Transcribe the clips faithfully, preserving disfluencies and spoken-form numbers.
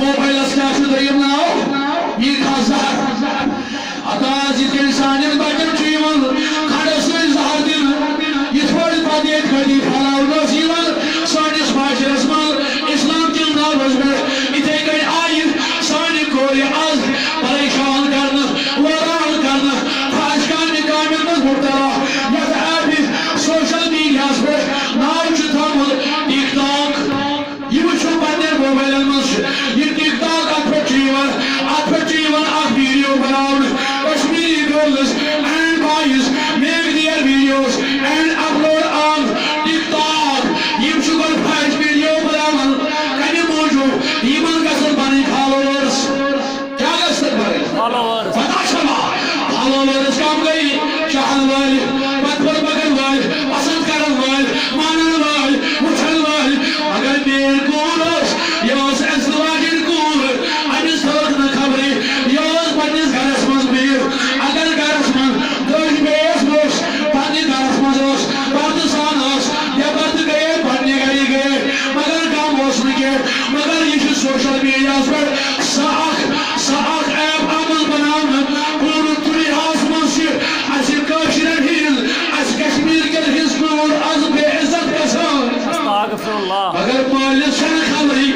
موبایلس کیٛاہ چھُ دوٚیِم ناو؟ یہِ کھا زہر۔ ہتا آز یِتھ کٔنۍ سانٮ۪ن بچن چھُ یِوان کھنٛڈس سۭتۍ زہر دِنہٕ، یِتھ پٲٹھۍ پتہٕ ییٚتہِ گٔلی پھٔہلاونہٕ ٲس یِوان سٲنِس معاشرس منٛز اِسلام کِس ناوس پٮ۪ٹھ، یِتھے کٔنۍ آیہِ سانہِ کورِ آز پریشان کرنہٕ، وٲران کرنہٕ، فحش کامہِ کامٮ۪ن منٛز مبتلا، یتھ ایپہِ سوشل میڈیاہس پٮ۪ٹھ ناو چھُ تھوٚومُت ٹک ٹاک۔ یہِ وٕچھِو پننٮ۪ن موبایلن منٛز چھُ یہِ ٹک ٹاک، اتھ پٮ۪ٹھ چھُ یِوان، اتھ پٮ۪ٹھ چھُ یِوان اکھ ویڈیو بناونہٕ، Kashmiri girls and boys make their videos and upload on TikTok۔ یِم چھِ گۄڈٕ فحش ویڈیو بناوان، کمہِ موٗجوٗب؟ یِمن گژھن بنٕنۍ فالوورس۔ کیٛاہ گژھِ تَتہِ بَرٕنۍ؟ فالوورس۔ پَتہ چھَوا؟ فالوورس کَم گٔیہِ؟ چاہَن وٲلۍ، پَتہٕ پَتہٕ پَکَن وٲلۍ، پَسنٛد کَرَن وٲلۍ، مانَن وٲلۍ، وٕچھَن وٲلۍ۔ مگر میٛٲنۍ کوٗر ٲس، یہِ ٲس اَسہِ واجٮ۪ن کوٗر، أمِس تھٲوٕکھ نہٕ خبرٕے، یہِ ٲس پنٛنِس گَرَس منٛز بِہِتھ۔ اگر گَرَس منٛز دٔج بیٚیِس وٕچھ، پنٛنہِ گَرَس منٛز ٲس، پردٕ سان ٲس، نٮ۪بَر تہِ گٔیے، پنٛنہِ گَرِ گٔیے، مگر غم اوس نہٕ کینٛہہ۔ مگر یہِ چھُ سوشل میڈیاہَس پٮ۪ٹھ سۄ اکھ، سۄ اکھ ایپ آمٕژ بناونہٕ، پوٗرٕ دُنیاہَس منٛز چھِ اَسہِ کٲشرٮ۪ن ہٕنٛز، اَسہِ کشمیٖر کٮ۪ن ہٕنٛز کوٗر از بے عزت گژھان۔ استغفر اللہ۔ مگر مٲلِس چھَنہٕ خبرٕے،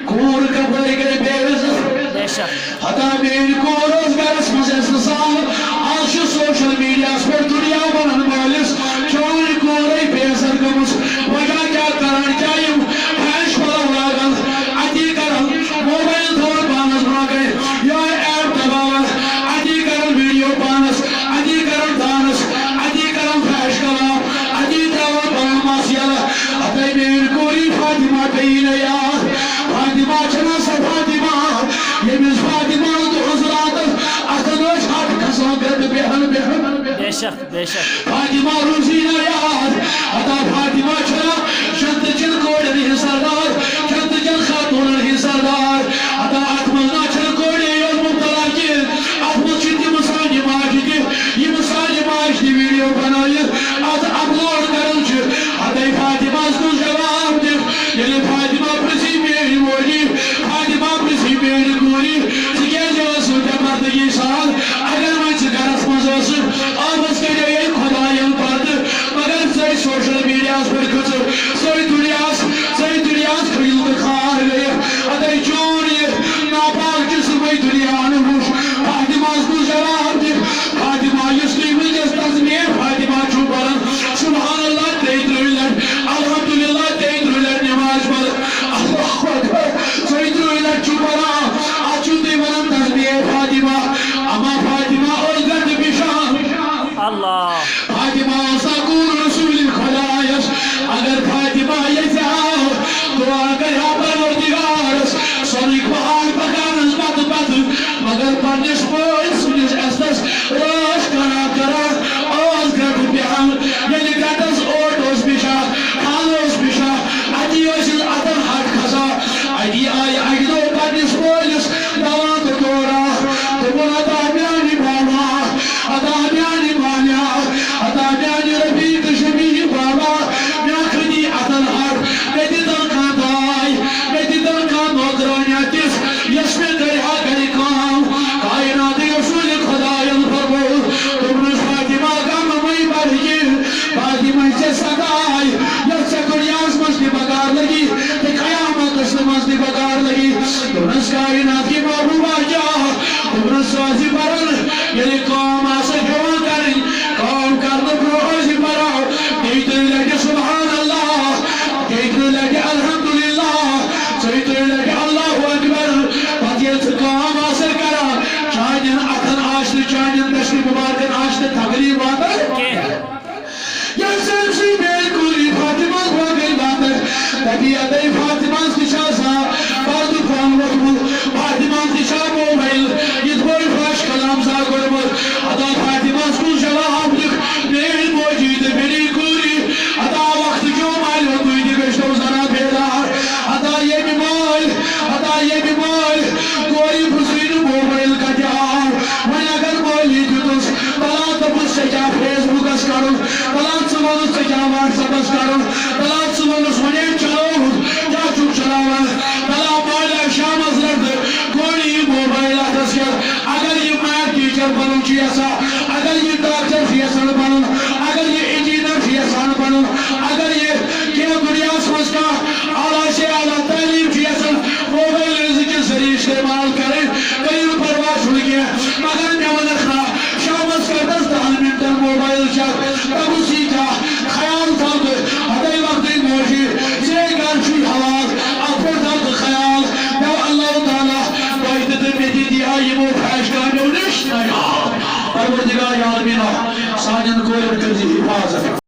کوٗر کَپٲرۍ گٔے بے عزت۔ بے شک۔ ہتا میٛٲنۍ کوٗر ٲس گَرَس منٛز عزتہٕ سان، از چھُ سوشل میڈیاہَس پٮ۪ٹھ دُنیا وَنان مٲلِس، چٲنۍ کوٗرے بے عزت گٔمٕژ۔ وجہ کیٛاہ؟ کران کیٛاہ یِم فحش پَلو لاگان، اَتی کران موبایل تھاوان پانس برونٛہہ کنہِ، یِہوٚے ایپ دباوان، اَتی کران ویڈیو پانس، اَتی کران ڈانس، اَتی کران فحش کلام، اَتی تراوان پنُن مس یلہٕ۔ ہتے میٛٲنۍ کوٗری فاطمہ پیٚیی نہٕ یاد۔ فاطمہ چھَنا سۄ فاطمہ، ییٚمِس فاطمہ دۄہس راتس اَتھن ٲسۍ ہَتھ کھسان گرٛٮ۪تہٕ بیٚہن بیٚہن۔ بے شک۔ بے شک۔ فاطمہ روزی نہ یاد، ہتا فاطمہ چھنا جنت چن کورن ہنز سردار، جنت چن خاتونن ہنز سردار۔ ہتا اتھ منز نہ چھنہ کورے یوت مبتلا کینہہ، اتھ منز چھ تم سانہِ ماجہِ تہِ، یم سانہِ ماجہِ تہِ ویڈیو بنٲیتھ اتھ اپلوڈ کران چھ۔ ہتے فاطمہ ہس گوٚژھ جواب دِتھ، ییلہِ فاطمہ پرژھی میٲنۍ موجی، فاطمہ پرژھی میٲنۍ کوری، ژٕ کیازِ ٲسٕکھ بے پردگی سان؟ اگر وۄنۍ ژٕ گرس منٛز ٲسٕکھ، آبس کڑیو ییٚلہِ خۄداین پردٕ، مگر ژٔج سوشل میڈیاہس پٮ۪ٹھ کھٔژٕکھ، ژٔج دُنیاہس، ژٔج دُنیاہس کھٔجل تہٕ خار گٔیَکھ۔ اَدَے چون یہِ ناپاک جسمٕے دُنیاہن وُچھ۔ فاطمہ ہس گوٚژھ جواب دِتھ۔ فاطمہ، یُس تُہۍ وٕنکیٚس تسبیح فاطمہ چھِو پران، سبحان اللہ تیٚیہِ ترٕٛہ لٹہِ، الحمدللہ تیٚیہِ ترٕٛہ لٹہِ نماز پران، اللہ اکبر ژۄیہِ ترٕٛہ لٹہِ چھِو پران، اتھ چھِو تُہۍ ونان تسبیح فاطمہ۔ اما فاطمہ ٲس گنڈٕ پشان۔ اللہ۔ فاطمہ ٲس سا کوٗر رسول خدایس۔ اگر فاطمہ یژھِ ہا، دعا کرِ ہا پروردگارس، سۄنٕکۍ پہاڑ پکان ٲس پتہٕ پتہٕ، مگر پننِس مٲلۍ سٕنٛدِس عزتس رٲچھ کران کران ٲس گنڈٕ پشان۔ ییٚلہِ گنڈس اوٹ اوس پشان، کھل اوس پشان، اتی ٲسِس اتن ہٹ کھسان۔ اتی آیہِ اکہِ دۄہ پننِس مٲلِس دوان تہٕ دوران۔ دوٚپُن، ہتا میانہِ بابا، ہتا میانہِ مایا، ہتا میانہِ رفیق شفیع بابا، مےٚ کھٔتی اتن ہٹ، مےٚ دِتن کانٛہہ داے، مےٚ دِتن کانٛہہ نوکرانیا تِژھ، یۄس مےٚ کرِ ہا گرِ کٲم۔ کائناتٕکۍ رسول خداین فرموو، دوٚپنس، فاطمہ، غم مہ بر کینٛہہ، فاطمہ، ژےٚ سۄ داے، یۄس ژےٚ دُنیاہس منٛز تہِ بکار لگی تہٕ قیامتس منٛز تہِ بکار لگی۔ دوٚپنس، کائنات کی محبوبہ کیٛاہ؟ دوٚپنس، سُہ ٲسۍ پران، ییٚلہِ کٲم آسہِ ہٮ۪وان کرٕنۍ، کٲم کرنہٕ برونٛہہ ٲسۍ پران، بیٚیہِ ترٛیٚیہِ لٹہِ سبحان اللہ، بیٚیہِ ترٛیٚیہِ لٹہِ الحمدللہ، ژۄیہِ ترٛیٚیہِ لٹہِ اللہ اکبر۔ پتہٕ ییٚلہِ ژٕ کٲم آسکھ کران، چانٮ۪ن اتھن آسہِ نہٕ، چانٮ۪ن دستِ مبارکن آسہِ نہٕ تکلیف واتان کینٛہہ۔ ییٚلہِ سٲنۍ سٕے میٲنۍ کوٗری فاطمہ برونٛہہ کَنہِ واتن، دَپہِ، اَدَے فاطمہ ہَس تہِ چھا آسان پردٕ پھۄل ووٚتھمُت، فاطمہ ہَس تہِ چھا موبایل یِتھ پٲٹھۍ فحش کلام سان کوٚرمُت؟ ادا فاطمہ ہَس کُس جواب دیُت؟ میٲنۍ موجی تہٕ میٲنۍ کوٗری، ادا وقت کیو مالیو تُہۍ تہِ گٔژھتو زنان بیدار۔ ادا ییٚمہِ مٲلۍ، ادا ییٚمہِ مٲلۍ کورِ پرٛژھٕے نہٕ موبایل کتہِ آو۔ وۄنۍ اگر مٲلی دیُتُس، بلا دوٚپُس، ژےٚ کیٛاہ فیس بُکس کڑُن؟ بلا ژٕ وَنُس، ژےٚ کیٛاہ واٹس ایپس کڑُن؟ بلا ژٕ وَنُس، وۄنۍ ہے چلاوُتھ، کیٛاہ چھُکھ چلاوان؟ بلا مالیو شامس رٹھ تَمہِ سۭتۍ کیٛاہ خیال تھاو ژٕ، ہَتَے وقتٕے موجی، ژے گَرٕ چھُے حوال، اَتھ پٮ۪ٹھ تھاو ژٕ خیال۔ مےٚ اللہ تعالیٰ تۄہہِ تہِ تہٕ مےٚ تہِ دِیا یِمو فحش کامیو نِش نجات۔ پروردگار عالمیٖنہ، سانٮ۪ن کورٮ۪ن کٔرۍ زِ حفاظت۔